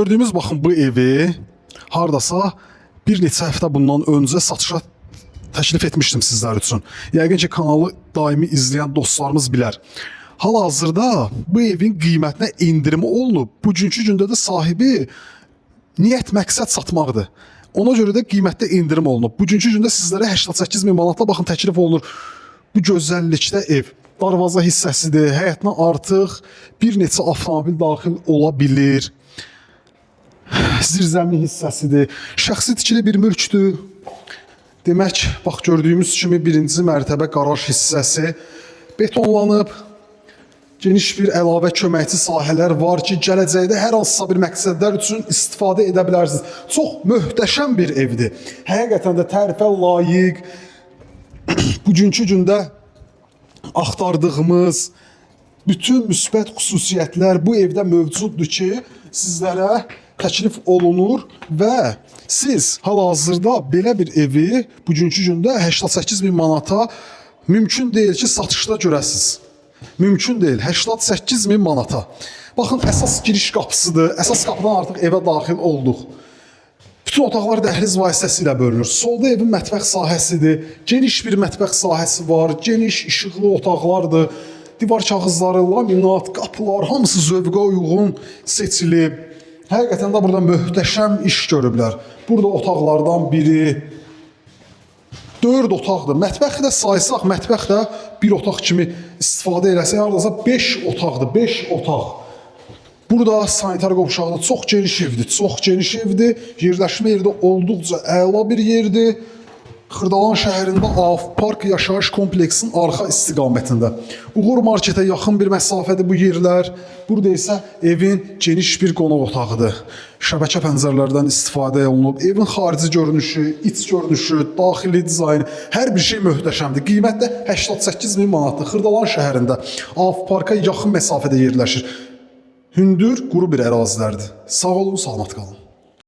Gördüyümüz baxın bu evi hardasa bir neçə həftə bundan öncə satışa təklif etmişdim sizlər üçün. Yəqin ki, kanalı daimi izləyən dostlarımız bilər. Hal-hazırda bu evin qiymətinə endirimi olunub. Bugünkü gündə də sahibi niyyət məqsəd satmaqdır. Ona görə də qiymətdə endirim olunub. Bugünkü gündə sizlərə 88 min manatla baxın təklif olunur. Bu gözəllikdə ev. Darvaza hissəsidir. Həyətinə artıq bir neçə avtomobil daxil ola bilir. Zirzəmi hissəsidir. Şəxsi tikili bir mülkdür. Demək, bax gördüyümüz kimi birinci mərtəbə qaraj hissəsi betonlanıb. Geniş bir əlavə köməkçi sahələr var ki, gələcəkdə hər hansısa bir məqsədlər üçün istifadə edə bilərsiniz. Çox möhtəşəm bir evdir. Həqiqətən də tərifə layiq. Bugünkü gündə axtardığımız bütün müsbət xüsusiyyətlər bu evdə mövcuddur ki, sizlərə təklif olunur və siz hal-hazırda belə bir evi bugünkü gündə 88 min manata mümkün deyil ki, satışda görəsiniz. Mümkün deyil. 88 min manata. Baxın, əsas giriş qapısıdır. Əsas qapıdan artıq evə daxil olduq. Bütün otaqlar dəhliz vasitəsilə bölünür. Solda evin mətbəx sahəsidir. Geniş bir mətbəx sahəsi var. Geniş işıqlı otaqlardır. Divar kağızları, laminat, qapılar hamısı zövqə uyğun seçilib. Həqiqətən də burada möhtəşəm iş görüblər. Burada otaqlardan biri 4 otaqdır. Mətbəxi də saysaq, mətbəx də bir otaq kimi istifadə eləsək, hardasa 5 otaqdır, 5 otaq. Burada sanitar qovşağı da çox geniş evdir, çox geniş evdir. Yerləşmə yeri də olduqca əla bir yerdir. Xırdalan şəhərində Af Park yaşayış kompleksinin arxa istiqamətində. Uğur marketə yaxın bir məsafədir bu yerlər. Burada isə evin geniş bir qonaq otağıdır. Şəbəkə pəncərələrdən istifadə olunub. Evin xarici görünüşü, iç görünüşü, daxili dizaynı, hər bir şey möhtəşəmdir. Qiymət də 88 min manatdır. Xırdalan şəhərində Af Parka yaxın məsafədə yerləşir. Hündür, quru bir ərazilərdir. Sağ olun, salamat qalın.